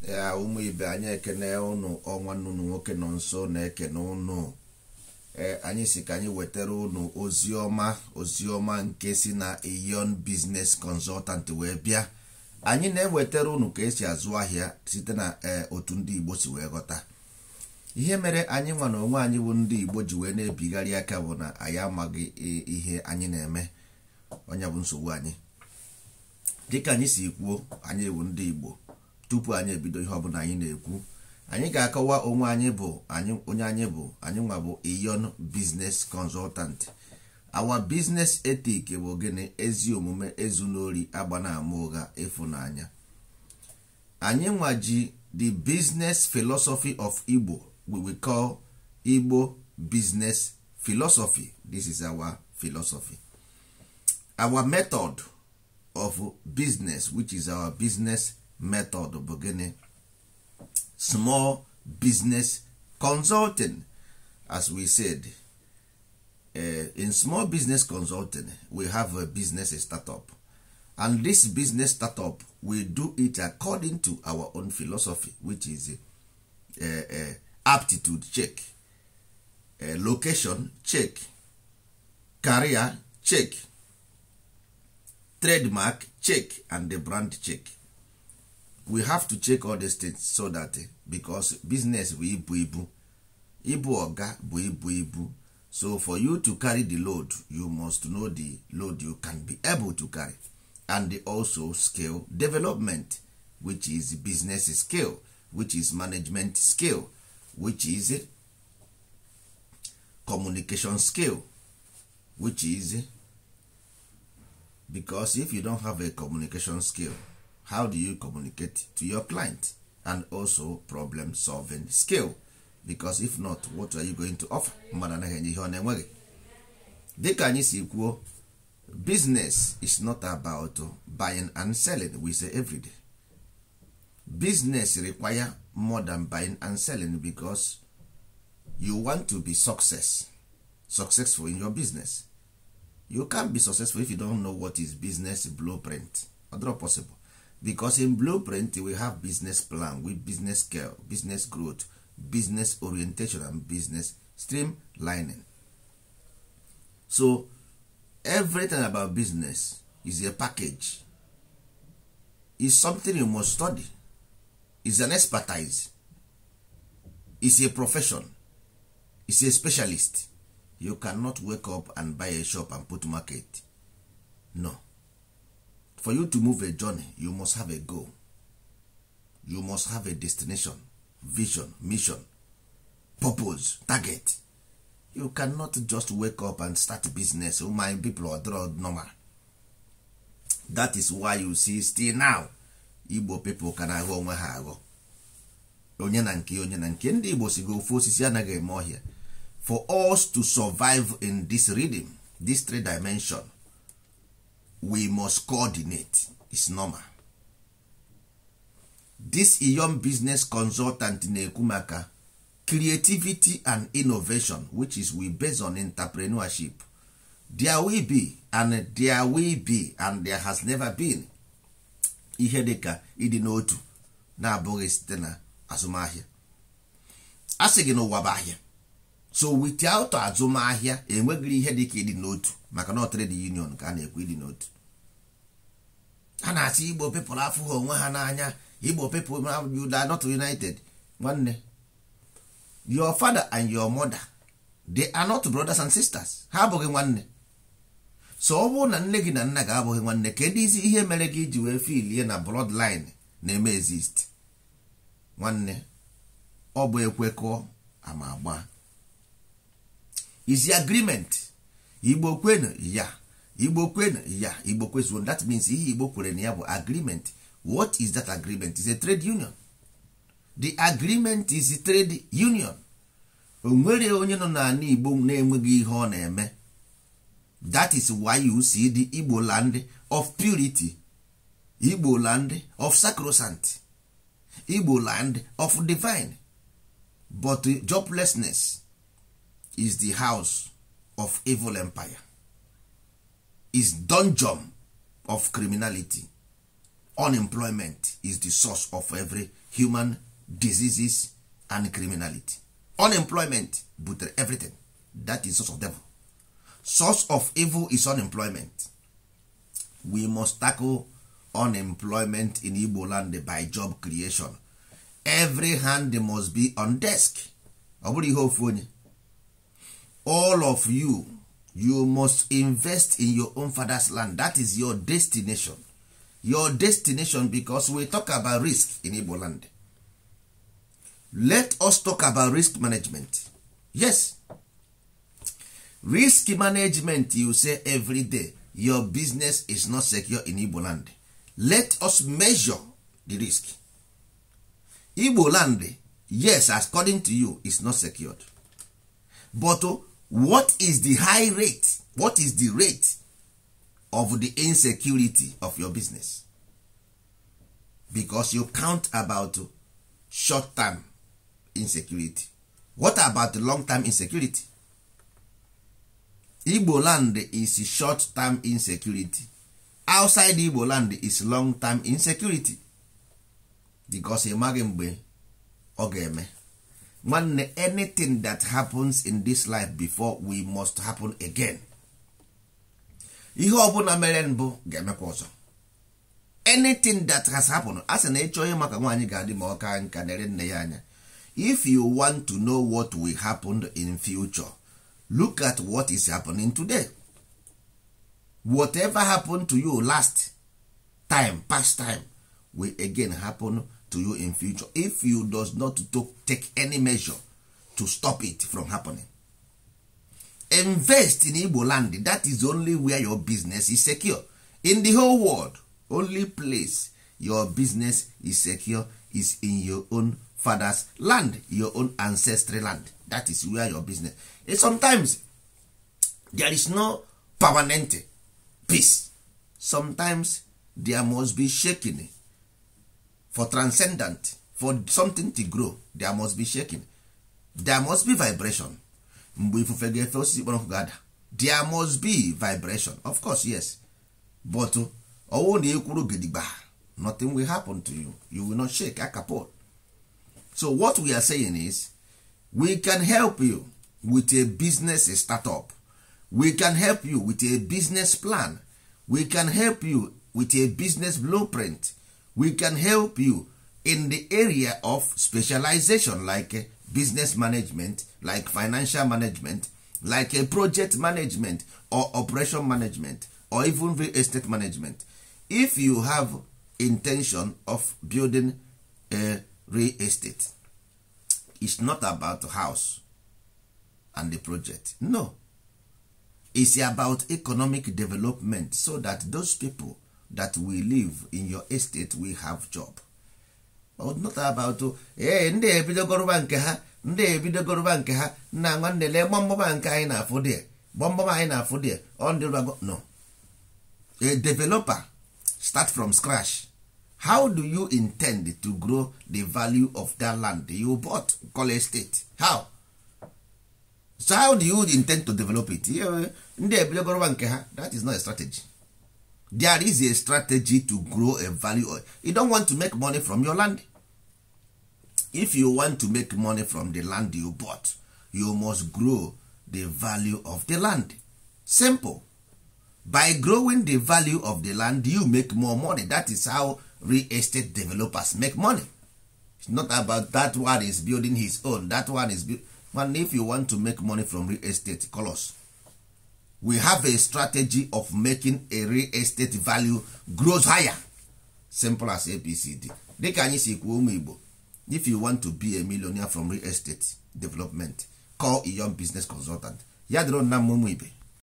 Ya ụmụ ibe anyị, ekene ụnụ. Ọnwa nnụnụ nwoke nọ nso na-ekene ụnụ. Ee, anyị si ka anyị wetara ụnụ oziọma, oziọma nke si na Eon Business Consultant wee bịa. Anyị na-ewetara ụnụ ka esi azụ ahịa site na otu ndị Igbo si wee ghọta ihe mere anyị nwa na onwe anyị bụ ndị Igbo ji wee na-ebigharị aka bụ na anyị amaghị ihe anyị na-eme. Onye bụ nsogbu anyị, dịka anyị si kwuo, anyị bụ ndị Igbo. Tupu anyị ebido ihe ọbụla anyị na-ekwu, anyị ga-akọwa onwe anyị bụ anyị, onye anyị bụ. Anyị nwa bụ Eon Business Consultant. Our business ethic bụ gịnị? Ezi omume, ezu n'ori, agba na ama ụgha, ịfụnanya. Anyị nwa ji the business philosophy of Igbo. We will call Igbo business philosophy. This is our philosophy, our method of business, which is our business method bụ gịnị? Small business consulting. As we said, in small business consulting, we have a business startup, and this business startup, we do it according to our own philosophy, which is aptitude check, location check, career check, trademark check and the brand check. We have to check all these things so that, because business bụ ibu ibu, ibu ọga bụ ibu ibu. So for you to carry the load, you must know the load you can be able to carry, and also skill development, which is business skill, which is management skill, which is communication skill, which is, because if you don't have a communication skill, how do you communicate to your client? And also problem solving skill, because if not, what are you going to offer? Mmadụ anaghị enye ihe ọ na-enweghị. Dịka anyị si kwuo, business is not about buying and selling. We say every day, business require more than buying and selling, because you want to be successful in your business. You can't be successful if you don't know what is business blueprint. Not possible, because in blueprint we have business plan with business scale, business growth, business orientation and business streamlining. So everything about business is a package, is something you must study, is an expertise, is a profession, is a specialist. You cannot wake up and buy a shop and put market. No. For you to move a journey, you must have a goal, you must have a destination, vision, mission, purpose, target. You cannot just wake up and start business. Oh, my people are normal. That is why you see still now Igbo people ka na-aghọ onwe ha aghọ, onye na nke, onye na nke. Ndị Igbo si go ofu osisi anaghị eme ọhịa. For us to survive in this rhythm, this three dimension, we must coordinate. Is normal. This Eon Business Consultant na-ekwu maka creativity and innovation, which is we based on entrepreneurship. There will be and there will be and there has never been ihe dịka ịdị n'otu na-abụghị site na azụmahịa. A sị gị n'ụwa bụ ahịa. So without azụmahịa, enweghị ihe dịka ịdị n'otu, maka na trade union ka a na-ekwu ịdị n'otu. A na-asị Igbo people afụghị onwe ha n'anya, Igbo people, you are not united. Nwanne, your father and your mother, they are not brothers and sisters. Ha abụghị nwanne. So ọ bụrụ na nne gị na nna gị abụghị nwanne, kedu isi ihe mere gị iji wee filie na bloodline na-eme exist? Nwanne, ọ bụ ekwekọ ama agba is agreement. Igbo kwenu ya, Igbo kwenu ya, Igbo kwezuo. That means ihe Igbo kwere na ya bụ agreement. What is that agreement? Is a trade union. The agreement is a trade union. O nwere onye nọ n'ala Igbo na-enweghị ihe ọ na-eme. That is why you see the Igbo land of purity, Igbo land of sacrosanct, Igbo land of divine, but joblessness is the house of evil empire, is dungeon of criminality. Unemployment is the source of every human diseases and criminality. Unemployment butere everything. That is source of devil. Source of evil is unemployment. We must tackle unemployment in Igbo land by job creation. Every hand must be on desk. Ọ bụrụ ihe ofu onye. All of you, you must invest in your own father's land. That is your destination. Your destination, because we talk about risk in Igbo land. Let us talk about risk management. Yes, risk management, you say every day your business is not secure in Igbo land. Let us measure the risk. Igbo land, yes, according to you, is not secured, but what is the high rate? What is the rate of the insecurity of your business? Because you count about short term insecurity. What about the long term insecurity? Igbo land is short term insecurity. Outside Igbo land is long term insecurity, because ị maghị mgbe ọ ga-eme. Nwanne, anything that happens in this life before, we must happen again. Ihe ọbụla mere mbụ ga-emekwa ọzọ. Anything that has happened, a sị na ịchọ ihe maka nwaanyị ga-adị ma ọ ka nka nere nne ya anya. If you want to know what will happen in future, look at what is happening today. Whatever happened to you last time, past time, will again happen to you in future, if you does not to take any measure to stop it from happening. Invest in Igbo land. That is only where your business is secure in the whole world. Only place your business is secure is in your own father's land, your own ancestral land. That is where your business. And sometimes there is no permanent peace. Sometimes there must be shaking for transcendent, for something to grow. There must be shaking, there must be vibration. Mgbe ifufe ga-efe, osisi kpọrọ nkụ ga-ada. There must be vibration, of course, yes, but ọwụ na ekwuru gidigba, nothing will happen to you. You will not shake akapot. So what we are saying is, we can help you with a business startup, we can help you with a business plan, we can help you with a business blueprint, we can help you in the area of specialization, like business management, like financial management, like a project management or operation management or even real estate management. If you have intention of building a real estate, it's not about house and the project. No, it's about economic development, so that those people that will live in your estate will have job. But not about, ee, ndị ebidogoroba nke ha, ndị ebidogoroba nke ha. Nna nwanne, lee gbamgbam nke anyị na-afụ dị, gbamgbam anyị na-afụ dị ọ ndị rụbago. No, a developer start from scratch. How do you intend to grow the value of that land you bought, call estate? How? So how do you intend to develop it? Ndị ebidogoroba nke ha, that is not a strategy. There is a strategy to grow a value. You don't want to make money from your land. If you want to make money from the land you bought, you must grow the value of the land. Simple. By growing the value of the land, you make more money. That is how real estate developers make money. It's not about that one is building his own, that one is man. If you want to make money from real estate, call us. We have a strategy of making a real estate value grows higher. Simple as ABCD. Dịka anyị si kwuo, ụmụ Igbo, if you want to be a millionaire from real estate development, call Iyon Business Consultant. Ya dịrị na mma, ụmụ ibe.